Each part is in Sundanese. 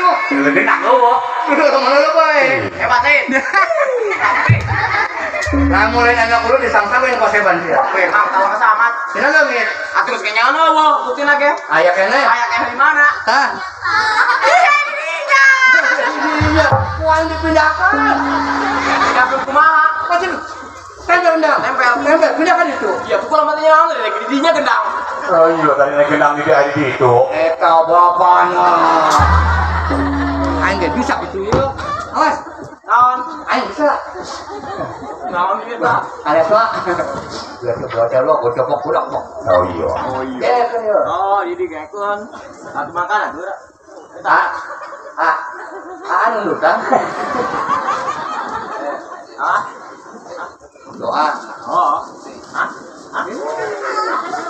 Atuh. Genang eueuh. Mana lu bae? Hebatin. Lamun lain anak kulo disangsang we paseban sia. Weh, Mang, tawa kesamat. Cenah leungit. Atuh geus kenyaon eueuh, buktina ge. Aya keneh. Aya keneh di mana? Tah. Iya, kuang dipindahkan. Dapur kumaha? Pasti tempel gendang. Tempel. Tempel, pindahkan itu. Iya, pukul matinya naon lagi di dinya gendang. Oh iya, tadi lagi gendang di di itu. Eta bapana. Aing ge bisa gitu ieu. Awas. Naon? Aing bisa. Naon ieu tah? Alias mah. Biar belajar lo, gua copok budak kok. Oh iya. Oh iya. Oh, jadi gekeun. Atuh makan atuh. Ah. Ah. Anu nundutan. Ah. Doa. Oh. Hah? Hah?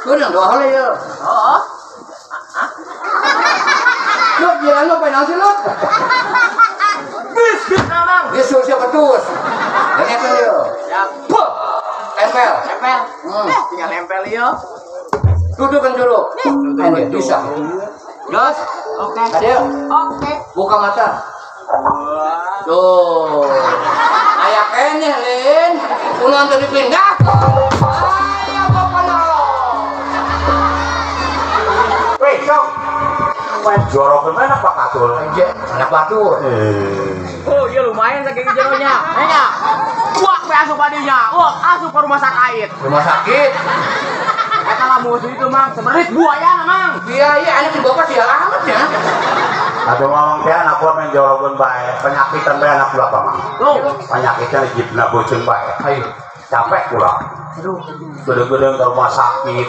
Lu doa heula ieu. Oh. Hah? Lu jalan lu penang sih lu. Bis bis namang. Bis siap betus. Dan eta ieu. Siap. Puh. Tempel. Tempel. Tinggal nempel ieu. Dudukan dulu. Ini bisa. Gas. Oke. Adil. Oke. Buka mata. Tuh. Aya keneh, Lin. Ulah teu dipindah. Aya bapana. Weh, Cong. Main jorokeun anak Pak Katul. Anjir, anak batur. Oh, iya lumayan saking jeronya. Nya. Wah, we asup adinya. Wah, asup ke rumah sakit. Rumah sakit. Eta lamun itu, Mang, semerit buaya, Mang. Iya, iya, anak di bapak sial amat ya. Atuh ngomong teh anak gua main jorokeun bae, penyakitan bae anak kula, Mang. Tuh, penyakitnya jibna beuceun bae. Ayo, capek kula. Aduh, gedeng-gedeng ke rumah sakit.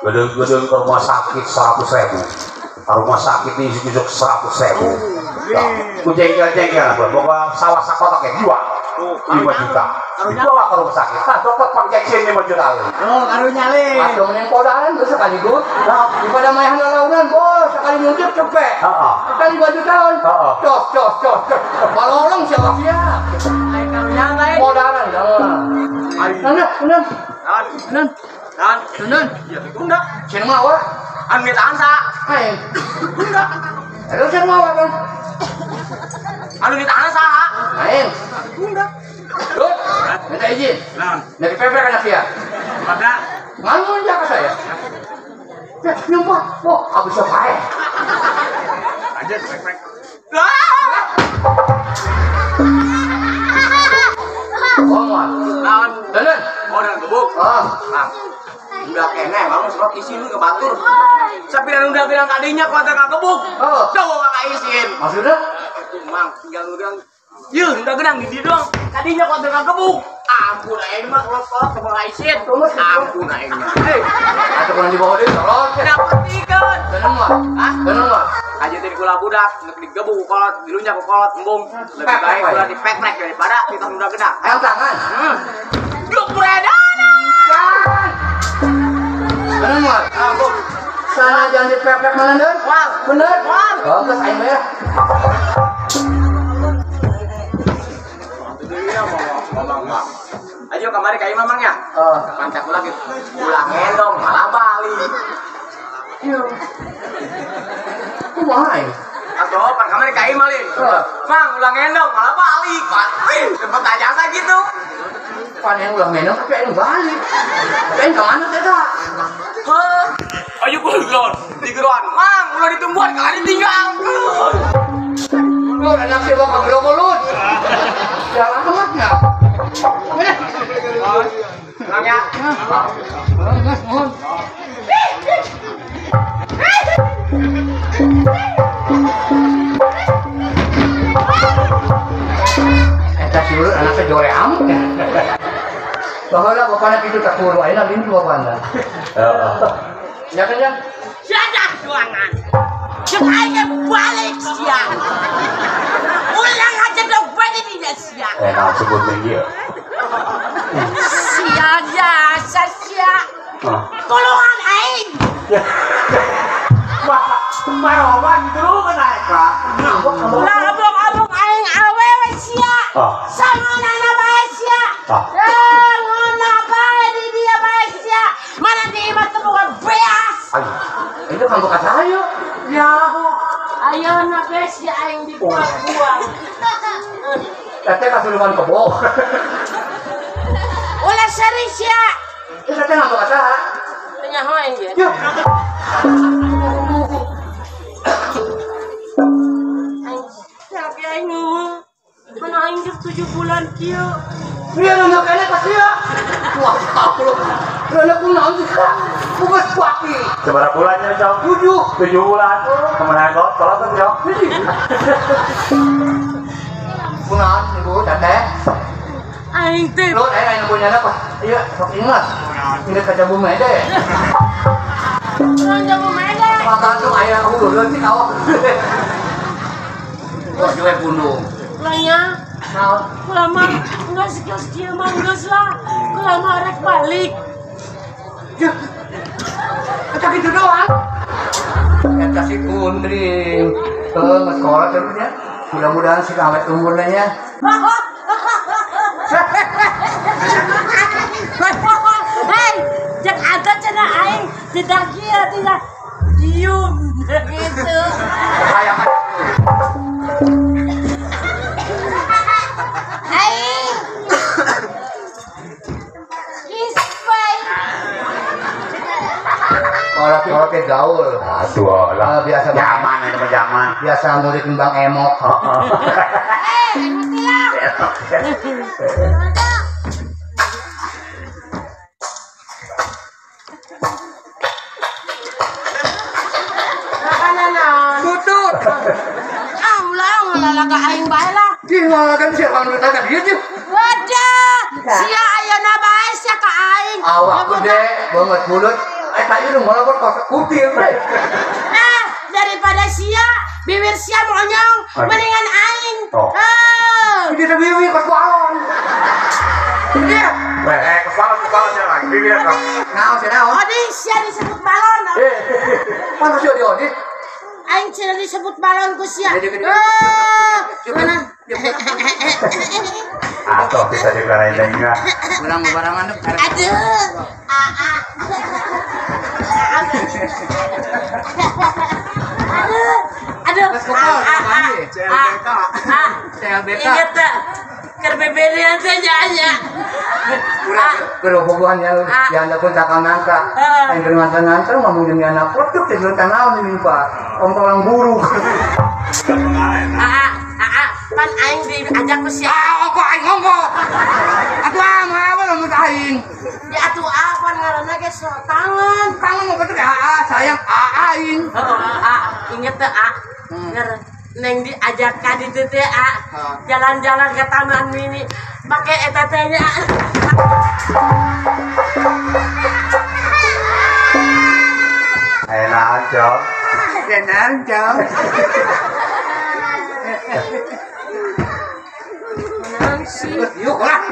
Gedeng-gedeng ke rumah sakit 100.000. Ke rumah sakit ini isuk-isuk 100.000. Ku jengkel-jengkel gua, pokoknya sawah sakotak ya dua. 5 juta. Dibawa ke rumah sakit. Tah dokter pangceksin 5 juta. Oh, karunya le. Atuh mending podaran geus sekaligus. Daripada mayahan lalaunan, bos, sekali nyuntik cepet. Heeh. Sekali 5 jutaan. Heeh. Cos cos cos. Balolong siapa sia. Ai karunya lain. Podaran dah. Ayo. Nan, nan. Nan. Nan. Nan. Iya, tunda. Cenah mah wa. Anu mintaan sa. Aing. Tunda. Aduh cenah mah wa kan. Anu ditahan saha? Aing. Tunda. Lut, minta izin. Naon? Dari pepek anak sia. Maka ngangun ya ke saya. Ya, nyumpah. Wah, habis pae. Aja pepek. Oh, moal. Naon? Danan. Oh, dan gebuk. Ah, Mang. Udah kene, bangun sebab isin lu ke batur. Sapiran udah bilang kadinya kuat ka gebuk. Oh. Dawa ka isin. Maksudnya? Itu Mang, tinggal lu bilang yeuh, udah gedang di doang. Kadinya kuat ka gebuk. Ampun aing mah kolot-kolot ke isin. Ampun aing mah. Hei, atuh kurang dibawa deui kolot. Dapat tikeun. Bener mah? Hah? Bener mah? Aja teh kula budak, nek digebuk kolot, dilunya ku kolot embung. Lebih baik kula dipekrek daripada kita udah gedang. Ayam tangan. Duk beredana. Jangan. Bener mah? Ampun. Sana jangan dipekrek mana deun? Wah, Bener. Wah. Oh, geus aing mah ya. Ayo kamari ka imah Mang ya. Oh. Pancak lagi. Ulah ngendong malah balik. Iya. Kumaha aing? Atuh pan kamari ka imah lin. Mang ulah ngendong malah balik. Wih, sempet aja asa gitu. Pan yang ulah ngendong tapi aing balik. Tapi aing ka mana teh tah? Heuh. Ayo geron, digeroan. Mang ulah ditumbuhan ka ditinggal. Lu anak si bapak gerogolut. Jalan amat nya. Mang ya. Mas, mohon. Eta si ulun anaknya jore amat ya. Baheula bapana kitu tak kuru ayeuna lintu bapana. Heeh. Ya kan ya? Siapa ruangan? Cek aing balik sia. Ulang aja dong balik ini sia. Naon sebut deui ieu? Sia jasa sia. Tolongan aing. Wah, maroban tulungan aing ka. Ulah abong-abong aing awewe sia. Sangonana bae sia. Ngona bae di dia bae sia. Mana di imah teu boga beas. Ayo. Itu kan bukan saya. Ya, ayo Ayeuna bae si aing dibuang-buang. Teteh kasurupan kebo. Ulah seri sia. Teteh ngambek ka saha? Teu nyaho aing ge. Aing tapi aing eueuh. Mana aing geus 7 bulan kieu. Dia nanya kene ka sia. Wah, lu. Rana kunaon sih? Bukan kuaki. Seberapa bulannya, Cong? 7. 7 bulan. Kemana kok? Tolong tuh, Cong. Kunaon ibu teteh? Aing teh. Lu aing punya apa? Iya, sok ingat. Ingat ka jambu mede. Urang jambu mede. Makan tuh aya hulu leutik awak. Oh, jelek pundung. Kulanya. Naon? Kula mah geus geus kieu mah geus lah. Kula mah rek balik. Yeuh. Eta kitu doang. Eta si Kundring. Heuh, geus sekolah teh nya. Mudah-mudahan sih awet umurnya nya. Hei, jeung ada cenah aing tidak kieu tidak diem gitu. Hayang. Aing. Ispai. Kolot-kolot ke gaul. Aduh lah. Biasa zaman itu zaman. Biasa ngulik Bang Emok. Eh, ngerti lah. Tutut. Ah, ulah ngalalaga aing bae lah. Gimana kan siapa nu tanya dia sih? Wadah, sia ayeuna bae sia ka aing. Awak gede banget mulut. Eta ieu nu molor kos kutil we. Ah, daripada sia bibir sia monyong, mendingan aing. Oh. Ini teh bibir kos balon. Iya. Eh, kos balon jalan. Bibir kos. Naon sih naon? Odi sia disebut balon. Eh, mana sih Odi Odi? Aing cenah disebut balon ku sia. Mana? Atau bisa dikarain lagi enggak? Urang barangan. Aduh. Aduh. Aduh. CLBK. CLBK. Ingat tak? Kerbeberian saja aja. Gerobogan ya, ya anda pun takal nangka. Aing keur nganter-nganter ngomong jeung anak produk teh geus naon ini Pak. Ongkolang buruk. Pan aing diajak ku sia. Ah, kok aing ngomong. Atuh ah, mah lamun aing. Ya atuh ah, pan ngaranna ge so tangan. Tangan mau betul ah, sayang ah aing. Heeh, inget teh ah. Neng diajak ka ditu teh ah. Jalan-jalan ke taman mini make eta teh nya. Enak, Cong. Enak, Cong. Yuk lah.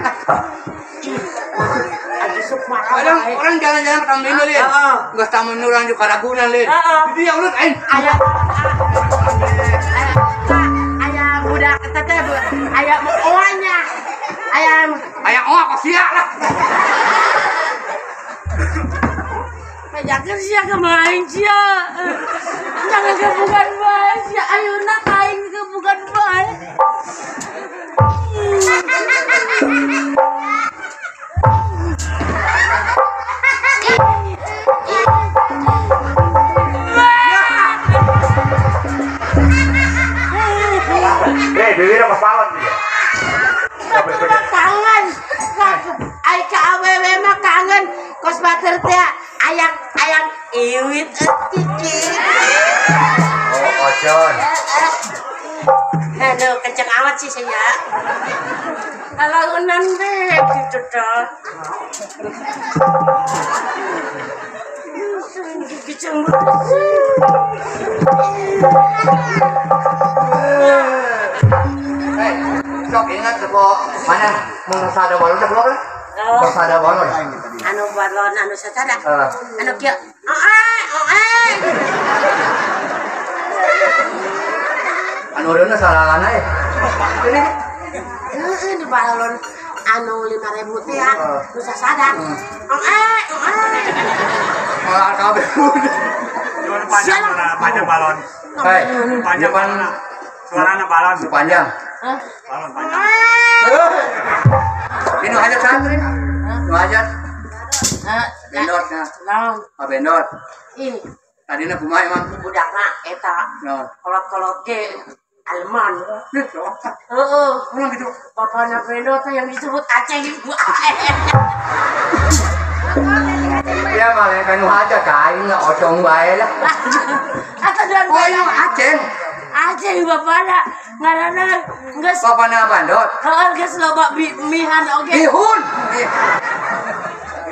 Orang jalan-jalan ke Taman Mini, Lin. Nggak Taman Mini orang juga Ragunan, Lin. Jadi yang lu aing. Aya budak teteh, aya oanya. Aya oa kok sia lah. Pajakeun sia ka aing sia. Jangan gebukan bae sia, ayeuna ka aing gebukan bae. Eh, bibirnya pas balon dia. Kangen. Ai ka awewe mah kangen kos bater teh ayang iwit etik. Oh, ocon. Aduh, kenceng amat sih saya. Kalaunan deh gitu toh. Kenceng banget sih. Hei, sok ingat kok mana mun sada balon teh keluar kan? Sada balon. Anu balon anu sasada. Anu kieu. Oe, oe. Anu reuna salalana eh. Ini heeh di balon anu 5.000 teh ya, nu sasada. Oe, oe. Malah kabeh. Panjang balon. Hei, panjang depan suarana balon panjang. Hah? Balon panjang. Ini hajat santri. Nu hajat. Bendot nah. Naon? Ah bendot. Ih, tadina kumaha emang? Budakna eta. Naon? Kolot-kolot ge Alman. Heeh. Orang gitu. Bapakna bendot yang disebut Aceh ibu. Ya malah kan nu hajat ka aing ocong bae lah. Atau dan oh, yang Aceh. Aceh bapakna ngaranna geus bapakna bandot. Heeh, geus loba mihan oge. Bihun.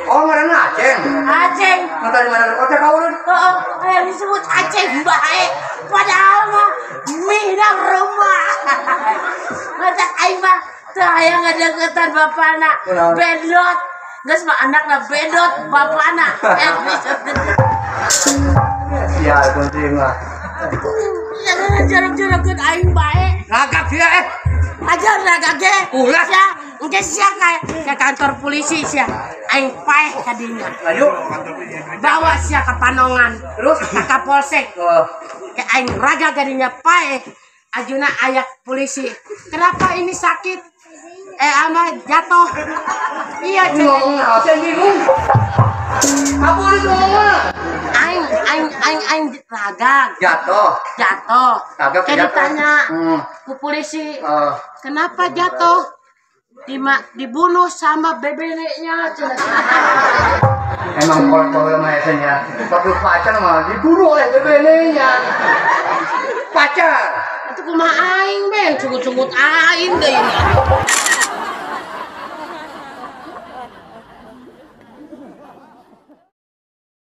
Oh, ngaranna Aceh. Aceh. Nu tadi mana kota ka ulun? Heeh, yang disebut Aceh bae. Padahal mah mihna rumah. Matak aing mah teu hayang ngadeukeutan bapakna bendot. Geus mah anakna bendot bapakna. Sial kunci mah. Jangan jorok-jorokeun aing bae. Ragak sia eh. Ajar ragak ge. Ulah. Sia, engke sia ka kantor polisi sia. Aing paeh ka dinya. Lanjut. Bawa sia ka Panongan. Terus ka Kapolsek. Ke aing ragak ka dinya paeh. Ajuna ayak polisi. Kenapa ini sakit? Ama jatuh. Iya, ngomong saya bingung. Apa lu ngomong? Aing aing aing aing ragak. Jatuh. Jatuh. Ragak kayak ditanya ku polisi. Kenapa jatuh? Dibunuh sama bebeknya. Emang kolot mah esenya. Waktu pacar mah dibunuh oleh bebeknya. Pacar. Itu kumaha aing ben, cungut-cungut aing deui.